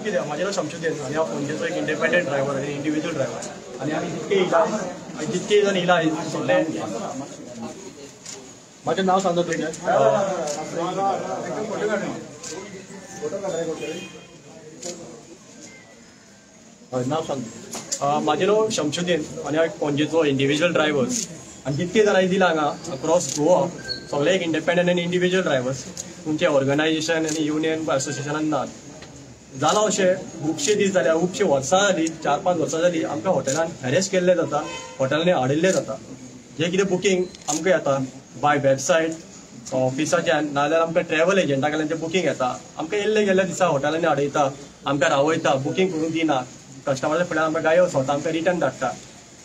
कितें, म्हाजें नांव शमशुद्दीन आनी हांव पणजेचो एक इंडिपेंडंट ड्रायव्हर आनी इंडिविज्युअल ड्रायव्हर. आनी आमी जितके जाण येयला सगळे, म्हाजें नांव सांगता तुजें. हय, नांव सांग. म्हाजें नांव शमशुद्दीन आनी हांव एक पणजेचो इंडिविज्युअल ड्रायव्हर. आनी जितके जाणांनी दिला हांगा अक्रॉस गोवा सगळे एक इंडिपेंडंट आनी इंडिविज्युअल ड्रायव्हर्स, तुमचें ऑर्गनायजेशन आनी युनियन एसोसिएशनान नात. जालां अशें खुबशे दीस जाले, खुबशे वर्सां जाली, 4-5 वर्सां जाली, आमकां हॉटेलान हॅरेस केल्लें जाता, हॉटेलांनी हाडिल्लें जाता. जें कितें बुकींग आमकां येता बाय वेबसायट ऑफिसाच्यान, नाजाल्यार आमकां ट्रॅवल एजंटा कडल्यान जें बुकींग येता, आमकां येयल्ले गेल्ल्या दिसा हॉटेलांनी हाडयता, आमकां रावयता, बुकींग करूंक दिना, कस्टमराच्या फुड्यान आमकां गायो सोदता, आमकां रिटर्न धाडटा.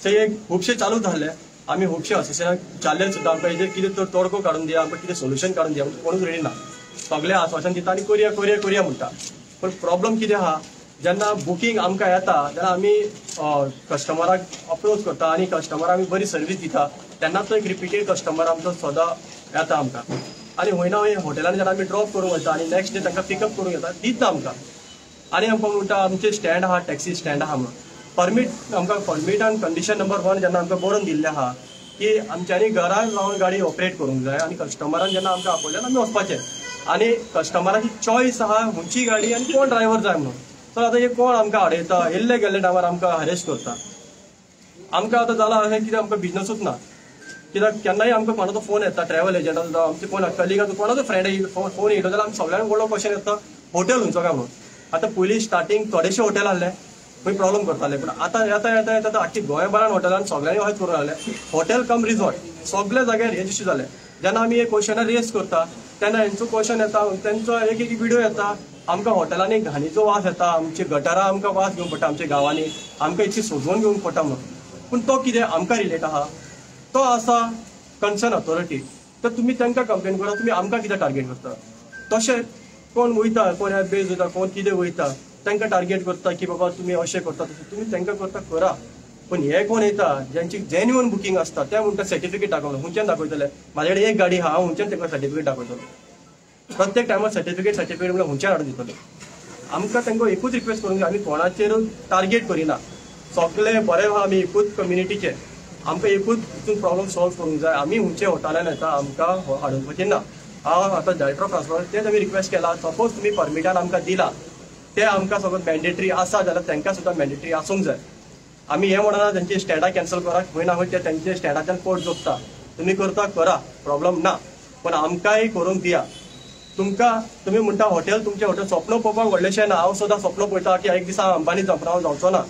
सो हे खुबशे चालू जाल्ले. आमी खुबशे असोसिएशनाक विचारलें सुद्दां, आमकां हेजेर कितें तर तोडको काडून दिया, आमकां कितें सोल्युशन काडून दिया, कोणूच रेडी ना. सगळे आस्वासन दिता आनी करया करया करया म्हणटा. पूण प्रॉब्लम कितें आहा, जेन्ना बुकींग आमकां येता तेन्ना आमी कस्टमराक अप्रोच करता आनी कस्टमराक आमी बरी सर्वीस दिता, तेन्ना तो एक रिपीटेड कस्टमर आमचो सदां येता आमकां. आनी खंय ना खंय हॉटेलान जेन्ना आमी ड्रॉप करूंक वयता आनी नेक्स्ट डे तांकां पिकअप करूंक येता, दिता आमकां. आनी आमकां म्हणटा आमचें स्टँड आहा, टॅक्सी स्टँड आहा म्हणून. परमीट आमकां परमिटान कंडिशन नंबर 1 जेन्ना आमकां बरोवन दिल्लें आहा की आमच्यांनी घरान रावन गाडी ऑपरेट करूंक जाय आनी कस्टमरान जेन्ना आमकां आपयलें आमी वचपाचें, आनी कस्टमराची चॉयस आहा खंयची गाडी आनी कोण ड्रायव्हर जाय म्हणून. तर आतां हे कोण आमकां हाडयता, येयल्ले गेल्ले टायमार आमकां हॅरेस करता. आमकां आतां जालां अशें कितें आमकां बिजनसूच ना, कित्याक केन्नाय आमकां कोणाचो फोन येता, ट्रॅवल एजंटाचो जावं आमचे कोण कलिगाचो कोणाचो फ्रेंड फोन येयलो जाल्यार आमी सगळ्यांक व्हडलो क्वेश्चन येता हॉटेल खंयचो काय म्हणून. आतां पयलीं स्टार्टींग थोडेशे हॉटेल आहले खंय प्रॉब्लम करताले, पूण आतां येता येता येता आख्खी गोंयभरान हॉटेलान सगळ्यांनी अशेंच करून लागले. हॉटेल कम रिजॉर्ट सगल्या जाग्यार हे इश्यू जाले. जेन्ना आमी हे क्वेश्चनां रेज करता तेन्ना हेंचो क्वेश्चन येता, तेंचो एक एक व्हिडियो येता. आमकां हॉटेलांनी घाणीचो वास येता, आमच्या गटारां आमकां वास घेवंक पडटा, आमच्या गांवांनी आमकां इतकी सोजोवन घेवंक पडटा म्हणून. पूण तो कितें आमकां रिलेट आहा, तो आसा कन्सर्न ऑथॉरिटी, तर तुमी तांकां कंप्लेन करा, तुमी आमकां कितें टार्गेट करता. तशेंच कोण वयता, कोण एप बेज वयता, कोण कितें वयता, तांकां टार्गेट करता की बाबा तुमी अशें करता तशें. तुमी तांकां करता करा, पूण हे कोण येता ज्यांची जेन्युअन बुकींग आसता ते म्हणटा सर्टिफिकेट दाखोवना. खंयच्यान दाखयतले, म्हाजे कडेन एक गाडी आहा, हांव खंयच्यान तांकां सर्टिफिकेट दाखयतलो. प्रत्येक टायमार सर्टिफिकेट सर्टिफिकेट म्हणल्यार खंयच्यान हाडून दितले. आमकां तांकां एकूच रिक्वेस्ट करूंक जाय, आमी कोणाचेर टार्गेट करिना, सगळे बरे आहा, आमी एकूच कम्युनिटीचे, आमकां एकूच हितून प्रॉब्लम सॉल्व करूंक जाय. आमी खंयचे हॉटेलान येता आमकां हाडून ना. हांव आतां डायरेक्टर ऑफ ट्रान्सपोर्ट तेच आमी रिक्वेस्ट केला, सपोज तुमी परमिटान आमकां दिला ते आमकां सगळें मॅन्डेटरी आसा जाल्यार तांकां सुद्दां मॅन्डेटरी आसूंक जाय. आमी हें म्हणना तेंची स्टँडां कॅन्सल करा, खंय ना खंय ते तेंचे स्टँडाच्यान पोट जोडटा, तुमी करता करा, प्रॉब्लम ना, पूण आमकांय करूंक दिया. तुमकां तुमी म्हणटा हॉटेल, तुमचें हॉटेल स्वप्न पळोवपाक व्हडलेशें ना. हांव सुद्दां स्वप्न पळयता की एक दिसा अंबानी जावं, हांव जावचो ना.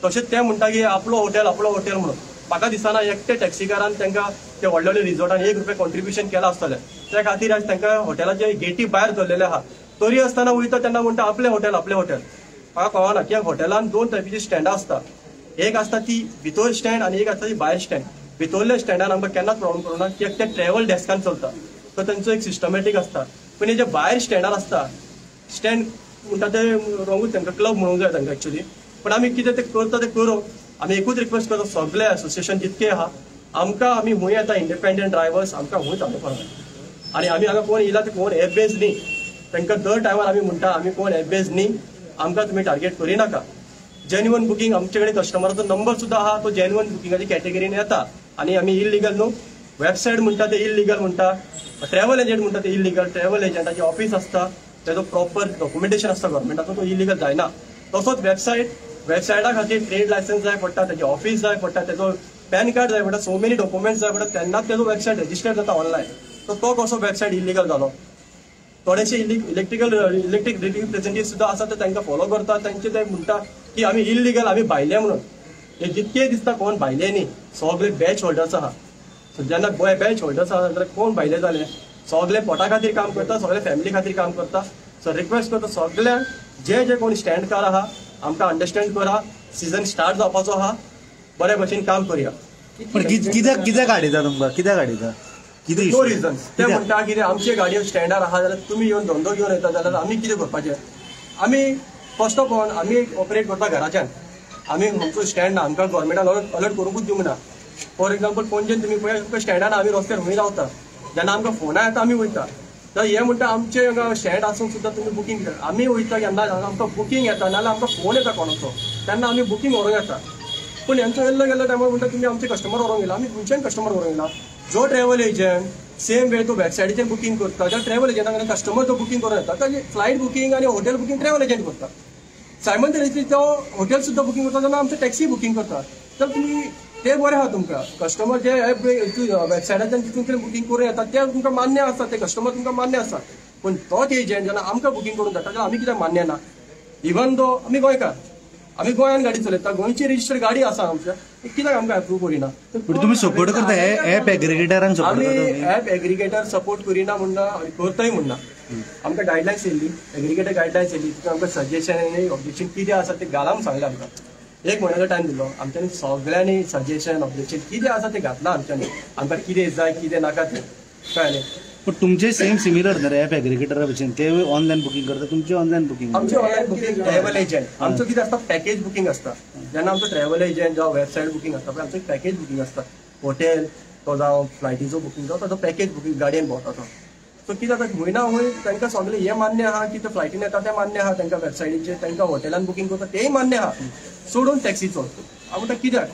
तशेंच ते म्हणटा की आपलो हॉटेल आपलो हॉटेल म्हणून. म्हाका दिसना एकटे टॅक्सीकारान तांकां ते व्हडले व्हडले रिजॉर्टान 1 रुपया कॉन्ट्रिब्युशन केलां आसतलें, त्या खातीर आज तांकां हॉटेलाचे गेटी भायर धरलेले आहा. तरी आसतना वयता तेन्ना म्हणटा आपलें हॉटेल आपलें हॉटेल. म्हाका कळना कित्याक हॉटेलान 2 टायपीची स्टँडां आसता, एक आसता ती भितर स्टँड आनी एक आसता ती भायर स्टँड. भितरल्या स्टँडान आमकां केन्नाच प्रॉब्लम करूं ना, कित्याक ते ट्रॅवल डेस्कान चलता, तो तेंचो एक सिस्टमॅटीक आसता. पूण हे जे भायर स्टँडार आसता, स्टँड म्हणटा ते रोंगूच, तांकां क्लब म्हणूंक जाय तांकां एक्चुली. पूण आमी कितें तें करता तें करूं. आमी एकूच रिक्वेस्ट करता सगळे एसोसिएशन जितके आहा आमकां, आमी खंय येता इंडिपेंडंट ड्रायव्हर्स, आमकां खंय चालू पडना. आनी आमी हांगा कोण येयला ते कोण एप बेज न्ही, तांकां दर टायमार आमी म्हणटा आमी कोण एप बेज न्ही, आमकां तुमी टार्गेट करिनाका. जेन्युअन बुकींग आमचे कडेन कस्टमराचो नंबर सुद्दां आहा, तो जेन्युअन बुकिंगाच्या कॅटेगरीन येता. आनी आमी इलिगल न्हू, वेबसायट म्हणटा ते इलिगल म्हणटा, ट्रॅवल एजंट म्हणटा ते इलिगल. ट्रॅवल एजंटाचे ऑफीस आसता, तेजो प्रॉपर डॉक्युमेंटेशन आसता गव्हर्मेंटाचो, तो इलिगल जायना. तसोच वेबसायट, वेबसायटा खातीर ट्रेड लायसन्स जाय पडटा, तेजें ऑफीस जाय पडटा, तेजो पॅन कार्ड जाय पडटा, सो मेनी डॉक्युमेंट्स जाय पडटा, तेन्नाच तेजो वेबसायट रजिस्टर्ड जाता ऑनलायन. सो तो कसो वेबसायट इलिगल जालो. थोडेशे इलेक्ट्रिकल इलेक्ट्रीक रिप्रेझेंटेटिव्ह सुद्दां आसा, ते तांकां फॉलो करता, तांचे ते म्हणटा की आमी इलिगल, आमी भायले म्हणून. हे जितके दिसता कोण भायले न्ही, सगळे बॅच होल्डर्स आहा. सो जेन्ना बॅच होल्डर्स आहा जाल्यार कोण भायले जाले, सगळे पोटा खातीर काम करता, सगळे फॅमिली खातीर काम करता. सो रिक्वेस्ट करता सगळ्यांक, जे जे कोण स्टँड कार आहा आमकां अंडरस्टँड करा, सिजन स्टार्ट जावपाचो आहा, बरे भशेन काम करुया. पण कित्याक कित्याक हाडिता तुमकां, कित्याक हाडिता? No reason. ते म्हणटा कितें आमचे गाडयेर स्टँडार आहा जाल्यार तुमी येवन धंदो घेवन येता जाल्यार आमी कितें करपाचें. आमी फर्स्ट ऑफ ऑल आमी ऑपरेट करता घराच्यान, आमी आमचो स्टँड ना, आमकां गव्हर्मेंटान अलर्ट करूंकूच दिवंक ना. फॉर एग्जाम्पल पणजेन तुमी पळय, तुमकां स्टँडार आमी रस्त्यार खंय रावता, जेन्ना आमकां फोनां येता आमी वयता. तर हे म्हणटा आमचे हांगा स्टँड आसून सुद्दां तुमी बुकींग कित्याक आमी वयता केन्ना आमकां बुकींग येता नाजाल्यार आमकां फोन येता कोणाचो तेन्ना आमी बुकींग व्हरूंक येता. पूण हेंचो येल्लो गेल्लो टायमार म्हणटा तुमी आमचे कस्टमर व्हरूंक येयला. आमी खंयच्यान कस्टमर व्हरूंक येयला? जो ट्रॅवल एजंट सेम वे तो वेबसायटीचेर बुकींग करता ज्या ट्रॅवल एजंटा कडेन कस्टमर जो बुकींग करून येता ताजी फ्लायट बुकींग आनी हॉटेल बुकींग ट्रॅवल एजंट करता. सायमल्टेनियसली तो हॉटेल सुद्दां बुकींग करता तेन्ना आमचे टॅक्सी बुकींग करता. तर तुमी ते बरें आहा तुमकां कस्टमर जे एप वेबसायटाच्यान तितूंतल्यान बुकींग करून येता ते तुमकां मान्य आसा, ते कस्टमर तुमकां मान्य आसा. पूण तोच एजंट जेन्ना आमकां बुकींग करून धाडटा तेन्ना आमी कित्याक मान्य ना? इवन दो आमी गोंयकार, आमी गोंयान गाडी चलयता, गोंयची रजिस्टर्ड गाडी आसा आमच्या, कित्याक आमकां एप्रूव करिना? पूण तुमी सपोर्ट करता एप एग्रिगेटरांक? आमी एप एग्रिगेटर सपोर्ट करिना म्हणना आनी करताय म्हणना. आमकां गायडलायन्स येयल्ली, एग्रिगेटर गायडलायन्स येयल्ली, तितून आमकां सजेशन आनी ऑब्जेक्शन कितें आसा तें घाला म्हूण सांगलें. आमकां एक म्हयन्याचो टायम दिलो, आमच्यांनी सगळ्यांनी सजेशन ऑब्जेक्शन कितें आसा तें घातलां आमच्यांनी, आमकां कितें जाय कितें नाका तें कळ्ळें. पण तुमचे सेम सिमिलर न्ही एप एग्रिगेटरा भशेन, ते ऑनलायन बुकींग करता, तुमचे ऑनलायन बुकींग? आमचे ऑनलायन बुकींग ट्रॅवल एजंट आमचो कितें आसता पॅकेज बुकींग आसता. जेन्ना आमचो ट्रॅवल एजंट जावं वेबसायट बुकींग आसता पळय आमचो पॅकेज बुकींग आसता. हॉटेल तो जावं फ्लायटीचो बुकींग जावं ताचो पॅकेज बुकींग गाडयेन भोंवता तो. सो कितें जाता खंय ना खंय तांकां सगळें हें मान्य आहा की ते फ्लायटीन येता तें मान्य आहा तांकां, वेबसायटीचेर तांकां हॉटेलान बुकींग करता तेंय मान्य आहा, सोडून टॅक्सीचो हांव म्हणटा कित्याक?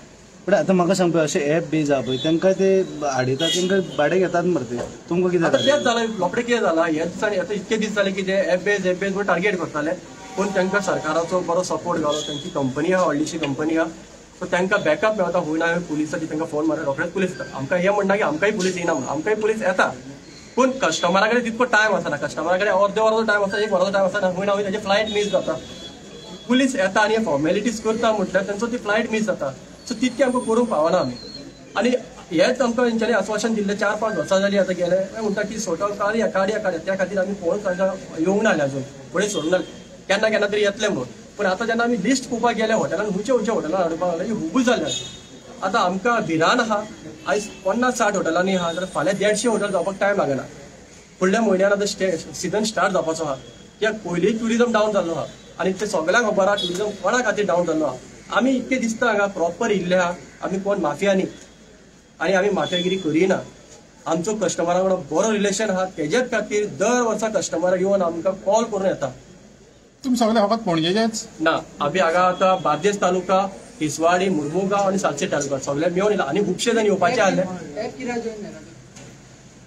पण आतां म्हाका सांग पळय अशें एप बेज आहा पळय तांकां ते हाडयतात, तांकां भाडें घेतात मरे ते, तुमकां कितें आतां तेंच जालां रोखडें कितें जालां ह्या दिसांनी आतां इतके दीस जाले की जे एप बेज म्हणून टार्गेट करताले, पूण तांकां सरकाराचो बरो सपोर्ट घालो, तांची कंपनी आहा व्हडलीशी कंपनी आहा, सो तांकां बॅकअप मेळटा. खंय ना पुलिसाची तांकां फोन मारता रोखडेच पुलीस येता. आमकां हें म्हणना की आमकांय पुलीस येना म्हणून, आमकांय पुलीस येता, पूण कस्टमरा कडेन तितको टायम आसना. कस्टमरा कडेन अर्दे वराचो टायम आसता, एक वराचो टायम आसता, खंय ना खंय ताची फ्लायट मीस जाता. पुलीस येता आनी फॉर्मेलिटीज करता म्हटल्यार तांचो ती फ्लायट मीस जाता. सो तितकें आमकां करूंक पावना आमी. आनी हेंच आमकां तेंच्यांनी आस्वासन दिल्लें 4-5 वर्सां जालीं आतां गेले, म्हणटा की सॉर्ट आवट काडया काडया काडया, त्या खातीर आमी कोण तांकां येवंक नासले अजून, फुडें सोडूंक नासले, केन्ना केन्ना तरी येतले म्हणून. पूण आतां जेन्ना आमी लिस्ट पळोवपाक गेले हॉटेलान खंयच्या खंयच्या हॉटेलान हाडपाक लागले खूबूच जाले. आतां आमकां भिरान आहा आयज 50-60 हॉटेलांनी आहा जाल्यार फाल्यां 150 हॉटेल जावपाक टायम लागना. फुडल्या म्हयन्यान आतां सिजन स्टार्ट जावपाचो आहा, कित्याक पयलीं ट्युरिजम डावन जाल्लो आहा आनी ते सगळ्यांक खबर आहा ट्युरिजम कोणा खातीर डावन जाल्लो आहा. आमी इतके दिसता हांगा प्रॉपर इल्ले आहा, आमी कोण माफिया न्ही आनी आमी माफियागिरी करिना. आमचो कस्टमरा वांगडा बरो रिलेशन आहा, तेजेच खातीर दर वर्सा कस्टमर येवन आमकां कॉल करून येता. तुमी सगळे फकत पणजेचेच ना, आमी हांगा आतां बार्देस तालुका, तिसवाडी, मुर्मुगांव आनी सालसेट तालुका सगळे मेळून येयला आनी खुबशे जाण येवपाचे आहले.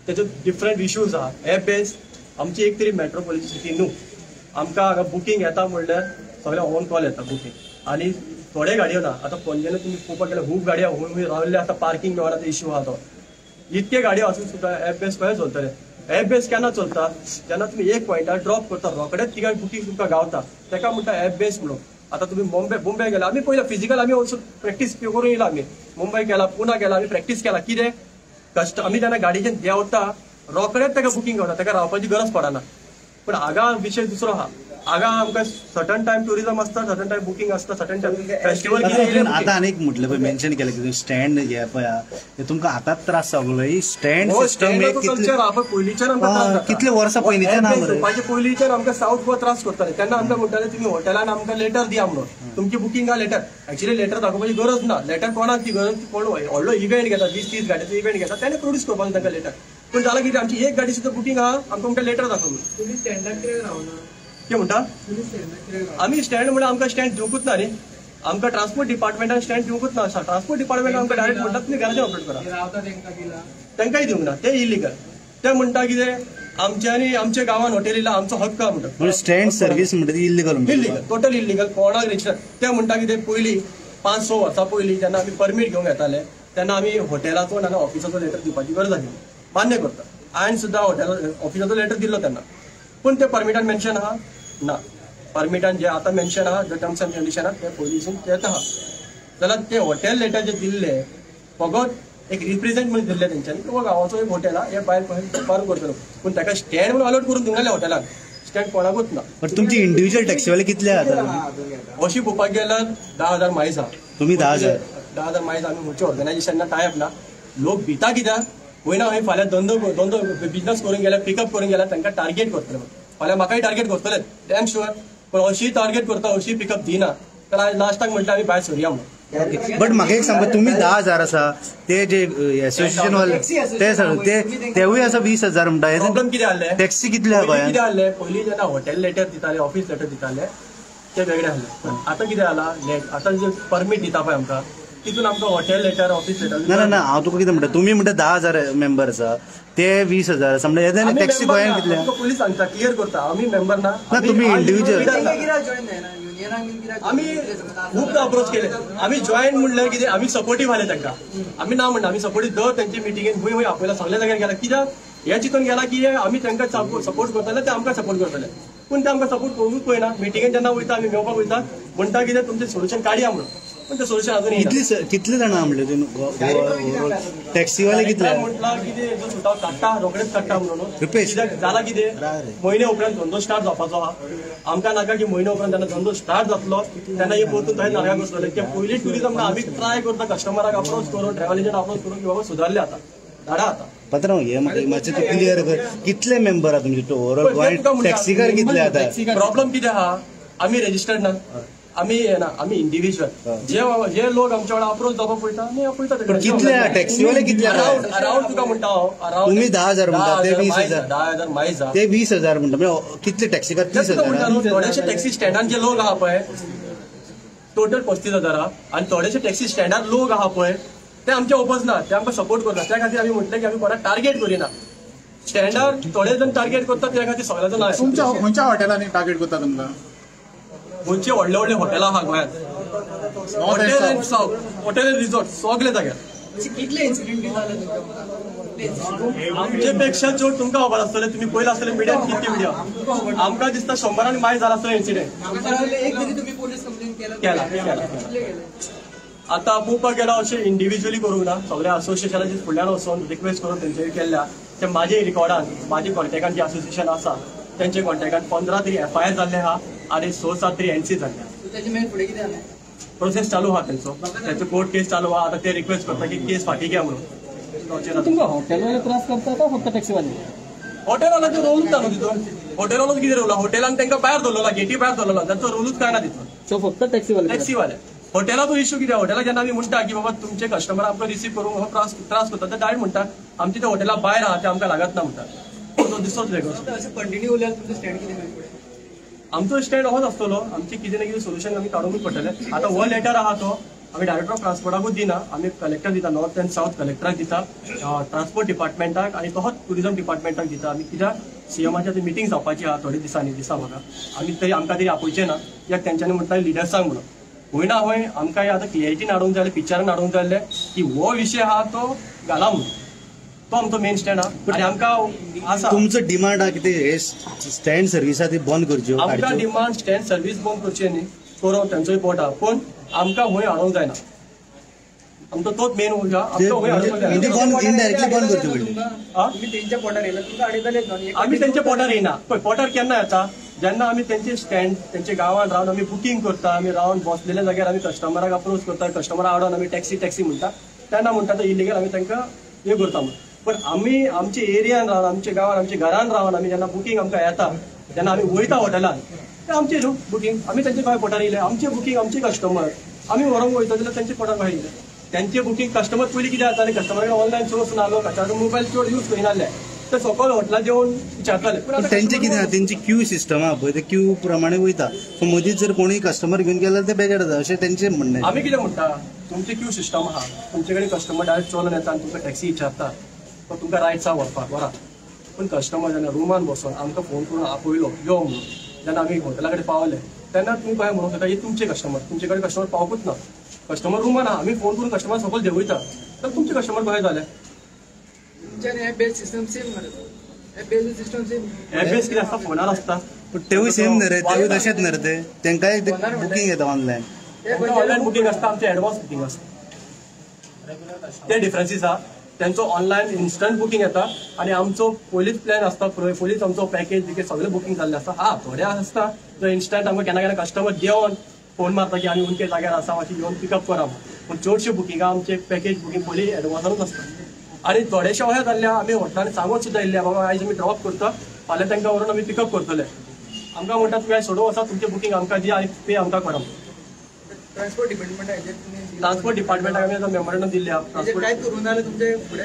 तेचे डिफरंट इश्यूज आहा. एप बेज आमची एक तरी मेट्रोपॉलिटन सिटी न्हू, आमकां हांगा बुकींग येता म्हणल्यार सगळे ऑन कॉल येता बुकींग आनी थोडे गाडयो ना. आतां पणजेन तुमी पळोवपाक गेल्यार खूब गाडयो खूंय खूंय रावल्ले आतां पार्कींग मेळना ते इश्यू आहा तो. इतके गाडयो आसून सुद्दां एप बेज खंय चलतले? एप बेज केन्ना चलता? जेन्ना तुमी एक पॉयंटार ड्रॉप करता रोखडेच तिका बुकींग तुमकां गावता, ताका म्हणटा एप बेज म्हणून. आतां तुमी मुंबय गेला, आमी पयलें फिजिकल आमी वचून प्रॅक्टीस करून येयला, आमी मुंबय गेला, पुना गेला, आमी प्रॅक्टीस केला. कितें कस्ट आमी जेन्ना गाडयेच्यान देंवता रोखडेच ताका बुकींग गावता, ताका रावपाची गरज पडना. पूण हांगा विशय दुसरो आहा, हांगा आमकां सर्टन टायम ट्युरिजम आसता, सर्टन टायम बुकींग आसता, सर्टन टायम फेस्टिवल. आतां आनी एक म्हटलें पळय मेन्शन केलें की स्टँड हे पळय तुमकां आतांच त्रास जावंक लागलो. स्टँड सिस्टम पयलींच्यान आमकां कितले वर्सां पयलींच्यान पयलींच्यान आमकां सावथ गोवा त्रास करताले. तेन्ना आमकां म्हणटाले तुमी हॉटेलान आमकां लेटर दिया म्हणून, तुमची बुकिंगा लेटर. एक्चुअली लेटर दाखोवपाची गरज ना, लेटर कोणाक ती गरज, कोण व्हडलो इव्हेंट घेता 20-30 गाडयेचो इव्हेंट घेता तेणें प्रोड्यूस करपाक तांकां लेटर. पूण जालां कितें आमची एक गाडी सुद्दां बुकींग आहा, आमकां म्हणटा लेटर दाखोव म्हणून. कितें म्हणटा? आमी स्टँड म्हणल्यार आमकां स्टँड दिवंकूच ना न्ही, आमकां ट्रान्सपोर्ट डिपार्टमेंटान स्टँड दिवंकूच ना. ट्रान्सपोर्ट डिपार्टमेंट आमकां डायरेक्ट म्हणटा तुमी घराचेर ऑपरेट करा, तांकांय दिवंक ना, ते इलिगल. ते म्हणटा कितें आमच्यांनी आमच्या गांवान हॉटेल येयला, आमचो हक्क आहा म्हणटा. स्टँड सर्वीस म्हणटा ती इलिगल, इलिगल, टोटल इलिगल. कोणाक रजिस्टर ते म्हणटा कितें पयलीं 5-6 वर्सां पयलीं जेन्ना आमी परमीट घेवंक येताले तेन्ना आमी हॉटेलाचो नाजाल्यार ऑफिसाचो लेटर दिवपाची गरज आशिल्ली, मान्य करता. हांवें सुद्दां हॉटेल ऑफिसाचो लेटर दिल्लो तेन्ना, पूण ते परमिटान मेन्शन आहा ना. परमिटान जे आतां मेन्शन आहा, जे टर्म्स एंड कंडिशन आहा ते पयलींसून तेच आहा. जाल्यार ते हॉटेल लेटर जे दिल्ले फकत एक रिप्रेझेंट म्हणून दिल्ले तेंच्यांनी की गांवाचो एक हॉटेल आहा, हे भायर पार करतलो, पूण ताका स्टँड म्हणून अलॉट करून दिवंक नासलें हॉटेलाक, स्टँड कोणाकूच ना. पण तुमची इंडिव्हिज्युअल टॅक्सीवाले कितले आहा? अशी पळोवपाक गेल्यार 10,000 मायज आहा. तुमी 10,000? 10,000 मायज आमी खंयच्या ऑर्गनायझेशनाक टायप ना. लोक भिता कित्याक वयना खंय फाल्यां धंदो धंदो बिजनस करूंक गेल्यार, पिकअप करूंक गेल्यार तांकां टार्गेट करतले. फाल्यां म्हाकाय टार्गेट करतले डॅम शुअर, पूण अशी टार्गेट करता, अशी पिकअप दिना. तर आयज लास्टाक म्हटलें आमी भायर सरया म्हणून. बट म्हाका एक सांगता, तुमी 10,000 आसा ते जे एसोसिएशन वाले ते सगळे ते तेवूय आसा 20,000 म्हणटा. प्रॉब्लम कितें आहले, टॅक्सी कितले आहा गोंयांत? कितें आहले पयलीं जेन्ना हॉटेल लेटर दिताले, ऑफिस लेटर दिताले ते वेगळे आहले. पण आतां कितें जाला, आतां जे परमीट दिता पळय आमकां तितून आमकां हॉटेल लेटर ऑफिस लेटर ना ना ना, हांव तुका कितें म्हणटा, तुमी म्हणटा 10,000 मेंबर आसा ते 20,000 आसा म्हणटा. टॅक्सी गोंयांत कितले? पयलीं सांगता, क्लियर करता, आमी मेंबर ना. ना, तुमी इंडिव्हिज्युअल. आमी खूब अप्रोच केले. आमी जॉयन म्हणल्यार कितें, आमी सपोर्टीव आले तांकां. आमी ना म्हणटा, आमी सपोर्टीव दर तेंचे मिटिंगेन खंय खंय आपयला, सगल्या जाग्यार गेला. कित्याक हें चिंतून गेला की आमी तांकां सपोर्ट करतले, ते आमकां सपोर्ट करतले. पूण ते आमकां सपोर्ट करूंक पळयना. मिटिंगेन जेन्ना वयता आमी मेळपाक वयता म्हणटा कितें तुमचें सोल्युशन काडया म्हणून, पण ते सोल्युशन अजून कितले जाणां म्हणले टॅक्सीवाले कितले म्हटला कितें जो सुटाव काडटा रोखडेच काडटा म्हणून. कित्याक जाला कितें, म्हयने उपरांत धंदो स्टार्ट जावपाचो आहा. आमकां नाका की म्हयने उपरांत जेन्ना धंदो स्टार्ट जातलो तेन्ना हे परतून थंय नारळाक बसतले. ते पयलीं ट्युरिजम आमी ट्राय करता कस्टमराक अप्रोच करून, ट्रॅव्हल एजंट अप्रोच करून की बाबा सुदारले आतां, धाडा आतां. पात्रांव, हे म्हाका मातशें तूं क्लियर कर, कितले मेंबर आहा तुमचे ओवरऑल गोंयांत? टॅक्सीकार कितले आतां? प्रॉब्लम कितें आहा, आमी रेजिस्टर्ड ना, आमी ना, आमी इंडिव्हिज्युअल. जे जे लोक आमच्या वांगडा अप्रोच जावपाक पळयता आमी आपयता. कितले टॅक्सीवाले कितले? अरावंड तुका म्हणटा हांव, अरावंड तुमी 10,000 म्हणटा, ते 20,000. 10,000 मायज आहा, ते 20,000 म्हणटा. म्हणजे कितले टॅक्सीकार? 30,000. थोडेशे टॅक्सी स्टँडान जे लोक आहा पळय टोटल 35,000 आहा, आनी थोडेशे टॅक्सी स्टँडार लोक आहा पळय ते आमचे ओपज ना, ते आमकां सपोर्ट करना. त्या खातीर आमी म्हटलें की आमी कोणाक टार्गेट करिना. स्टँडार थोडे जण टार्गेट करता, त्या खातीर सगळे जण. तुमच्या खंयच्या हॉटेलांनी टार्गेट करता तुमकां? गोंयचे व्हडले व्हडले हॉटेलां आहा गोंयांत, hotel and south, hotel and resort सगळे जाग्यार. कितले इन्सिडेंट जाले आमचे पेक्षा चड तुमकां खबर आसतलें, तुमी पयलें आसतलें मिडियान कितके मिडिया. आमकां दिसता 100 आनी मायज जाला आसतलें इन्सिडेंट. केला केला. आतां पळोवपाक गेल्यार अशें इंडिव्हिज्युअली करूंक ना, सगळ्या असोसिएशनाचे फुडल्यान वचोन रिक्वेस्ट करून तेंचे केल्ल्या. ते म्हाजे रिकॉर्डान, म्हाजे कॉन्टेक्टान जे असोसिएशन आसा तेंचे कॉन्टेक्टान 15 तरी एफआयआर जाल्ले आहा आनी 6-7 तरी एनसी जाल्ले. प्रोसेस चालू आहा तेंचो, तेंचो कोर्ट केस चालू आहा. आतां ते रिक्वेस्ट करता की केस फाटीं घ्या म्हणून. तुमकां हॉटेलवाले त्रास करता काय फक्त टॅक्सीवाले? हॉटेलवाल्याचो रोलूच ना न्हू तितून. हॉटेलवालोच कितें रोल, हॉटेलान तांकां भायर दवरलो, गेटी भायर दवरलो, तांचो रोलूच काय ना तितून. सो फक्त टॅक्सीवाले? टॅक्सीवाले. हॉटेलाचो इश्यू कितें, हॉटेलाक जेन्ना आमी म्हणटा की बाबा तुमचे कस्टमर आमकां रिसीव करूंक हो त्रास करता, ते डायरेक्ट म्हणटा आमचे ते हॉटेला भायर आहा ते आमकां लागत ना म्हणटा. तो दिसतोच वेगळो. कंटिन्यू उरल्यार तुमचो स्टँड कितें? आमचो स्टँड होच आसतलो. आमचें कितें ना कितें सोल्युशन आमी काडूंकूच पडटलें. आतां हो लेटर आहा तो आमी डायरेक्टर ऑफ ट्रान्सपोर्टाकूच दिना, आमी कलेक्टर दिता, नॉर्थ अँड सावथ कलेक्टराक दिता, ट्रान्सपोर्ट डिपार्टमेंटाक आनी तसोच ट्युरिजम डिपार्टमेंटाक दिता. आमी कित्याक सीएमाची आतां मिटींग जावपाची आहा थोडे दिसांनी, दिसा म्हाका आमी तरी आमकां तरी आपोवचें ना कित्याक तेंच्यांनी म्हटल्यार लिडर्सांक म्हणून. खंय ना खंय आमकां आतां क्लियरिटीन हाडूंक जाय, पिक्चरान हाडूंक जाय आहले की हो विशय आहा तो घाला म्हणून. तो आमचो मेन स्टँड आहा आनी आमकां आसा. तुमचो डिमांड आहा कितें हे स्टँड सर्वीस आहा ती बंद करच्यो? आमकां डिमांड स्टँड सर्वीस बंद करची न्ही, करूं तेंचोय पोट आहा, पूण आमकां खंय हाडूंक जायना. आमचो तोच मेन उरला, आमकां खंय हाडूंक जायना. इनडायरेक्टली बंद करच्यो पडली. आमी तेंच्या पोटार येयला, तुमकां हाडयतले. आमी तेंच्या पोटार येयना. पळय पोटार केन्ना येता, जेन्ना आमी तेंचे स्टँड तेंच्या गांवांत रावन आमी बुकींग करता, आमी रावन बसलेल्या जाग्यार आमी कस्टमराक अप्रोच करता, कस्टमराक आडोवन आमी टॅक्सी टॅक्सी म्हणटा, तेन्ना म्हणटा तो इलिगल आमी तांकां हें करता म्हणून. पण आमी आमच्या एरियान रावन, आमच्या गांवान, आमच्या घरान रावन आमी जेन्ना बुकींग आमकां येता तेन्ना आमी वयता हॉटेलान, ते आमचें न्हू बुकींग, आमी तेंचे खंय पोटार येयले? आमचें बुकींग, आमचे कस्टमर आमी व्हरोंक वयता जाल्यार तेंचे पोटार खंय येयले? तेंचे बुकींग कस्टमर पयलीं कितें जातालें, कस्टमराक ऑनलायन सोर्स नासलो, कस्टमर मोबायल चड यूज करिनासले, ते सकयल हॉटेलान जेवन विचारताले. पण तेंचे कितें आहा, तेंची क्यू सिस्टम आहा पळय, ते क्यू प्रमाणे वयता. सो मदींच जर कोणूय कस्टमर घेवन गेल्यार ते बेजार जाता अशें तेंचें म्हणणें. आमी कितें म्हणटा, तुमची क्यू सिस्टम आहा, तुमचे कडेन कस्टमर डायरेक्ट चलोन येता आनी तुमकां टॅक्सी विचारता, तो तुमकां रायट्स आहा व्हरपाक, व्हरा. पूण कस्टमर जेन्ना रुमान बसोन आमकां फोन करून आपयलो यो म्हणून, जेन्ना आमी हॉटेला कडेन पावले तेन्ना तुमी कशें म्हणूंक शकता हे तुमचे कस्टमर, तुमचे कडेन कस्टमर पावकूच ना. कस्टमर रुमान आहा, आमी फोन करून कस्टमर सकयल देंवयता, तर तुमचे कस्टमर कशें जाले? तुमच्यान app base system same मरे, app base system same. App base कितें आसता, फोनार आसता. पूण तेवूय सेम न्हय रे, तेवूय तशेंच न्हय रे, ते तेंकांय बुकींग येता ऑनलायन. ऑनलायन बुकींग आसता, आमचें एडवान्स बुकींग आसता, ते डिफरन्सीस आहा. तेंचो ऑनलायन इन्स्टंट बुकींग येता आनी आमचो पयलींच प्लॅन आसता, पयलींच आमचो पॅकेज बिकेज सगळें बुकींग जाल्लें आसता. हा थोडे आसता जो इन्स्टंट आमकां केन्ना केन्ना कस्टमर देंवन फोन मारता की आमी उमके जाग्यार आसा, मातशें येवन पिकअप करा म्हणून. पूण चडशे बुकिंगां आमचे पॅकेज बुकींग पयलीं एडवान्सानूच आसता. आनी थोडेशे अशें जाल्ले आमी हॉटेलांनी सांगून सुद्दां येयल्ले बाबा आयज आमी ड्रॉप करता, फाल्यां तांकां व्हरून आमी पिकअप करतले. आमकां म्हणटा तुमी आयज सोडूंक वचा, तुमचें बुकींग आमकां दी आनी पे आमकां करा. ट्रान्सपोर्ट डिपार्टमेंट ट्रान्सपोर्ट डिपार्टमेंटाक आमी आतां मेमोरेंडम दिल्लें आहा. काय करूं ना जाल्यार तुमचे फुडें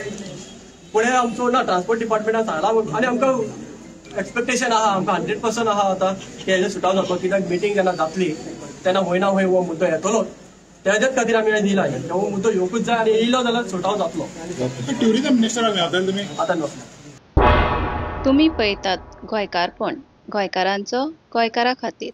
फुडें आमचो ना ट्रान्सपोर्ट डिपार्टमेंटान सांगला आनी आमकां एक्सपेक्टेशन आहा, आमकां 100% आहा आतां की हेजेर सुटाव जातलो. कित्याक मिटींग जेन्ना जातली तेन्ना खंय ना खंय हो मुद्दो येतलो, तेज्याच खातीर आमी हें दिला. हो मुद्दो येवकूच जाय आनी येयलो जाल्यार सुटाव जातलो. ट्युरिझम मिनिस्टराक मेळटले तुमी आतां मेळटले. तुमी पळयतात गोंयकारपण, गोंयकारांचो गोंयकारा खातीर.